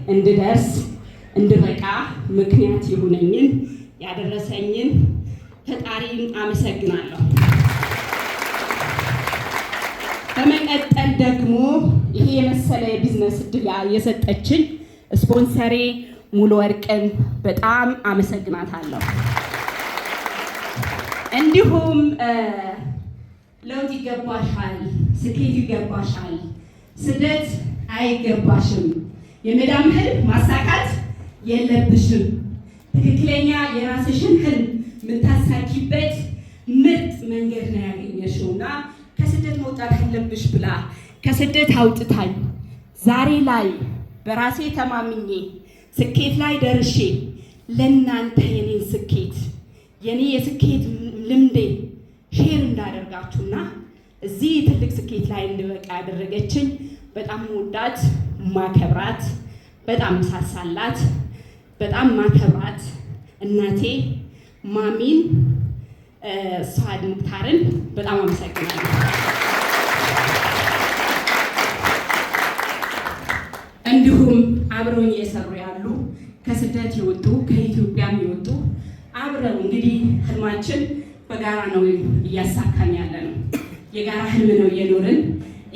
እንድደርስ እንድበቃ ምክንያት የሆነኝን ያደረሰኝን ፈጣሪን አመሰግናለሁ። በመቀጠል ደግሞ ይሄ የመሰለ የቢዝነስ እድል የሰጠችኝ ስፖንሰሬ ሙሉ ወርቅን በጣም አመሰግናታለሁ። እንዲሁም ለውጥ ይገባሻል፣ ስኬት ይገባሻል፣ ስደት አይገባሽም፣ የመዳም ህልም ማሳካት የለብሽም፣ ትክክለኛ የራስሽን ህልም የምታሳኪበት ምርጥ መንገድ ነው ያገኘሽው እና ከስደት መውጣት አለብሽ ብላ ከስደት አውጥታኝ ዛሬ ላይ በራሴ ተማምኜ ስኬት ላይ ደርሼ ለእናንተ የኔን ስኬት የኔ የስኬት ልምዴ share እንዳደርጋችሁና እዚህ ትልቅ ስኬት ላይ እንድበቃ ያደረገችኝ በጣም ምወዳት፣ ማከብራት፣ በጣም ምሳሳላት፣ በጣም ማከብራት እናቴ ማሚን ሱአድ ሙክታርን በጣም አመሰግናለሁ። እንዲሁም አብረውኝ እየሰሩ ያሉ ከስደት የወጡ ከኢትዮጵያም የወጡ አብረው እንግዲህ ህልማችን በጋራ ነው እያሳካን ያለ ነው። የጋራ ህልም ነው እየኖርን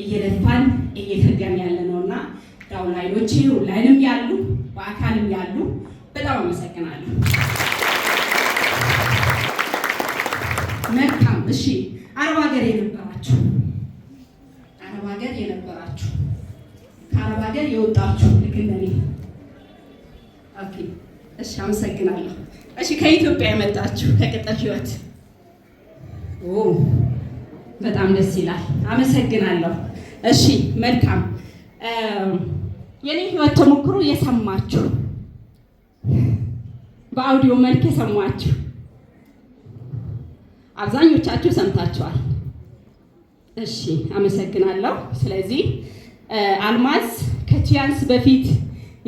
እየለፋን እየተጋን ያለ ነው እና downline ኦቼ ኦንላይንም ያሉ በአካልም ያሉ በጣም አመሰግናለሁ። መልካም። እሺ፣ አረብ ሀገር የነበራችሁ፣ ከአረብ ሀገር የወጣችሁ ልክ እንደኔ። Okay፣ እሺ፣ አመሰግናለሁ። እሺ፣ ከኢትዮጵያ የመጣችሁ ከቅጥል ህይወት፣ ኦ በጣም ደስ ይላል። አመሰግናለሁ። እሺ፣ መልካም። የኔ ህይወት ተሞክሮ የሰማችሁ፣ በአውዲዮ መልክ የሰማችሁ፣ አብዛኞቻችሁ ሰምታችኋል። እሺ፣ አመሰግናለሁ። ስለዚህ አልማዝ ከቲያንስ በፊት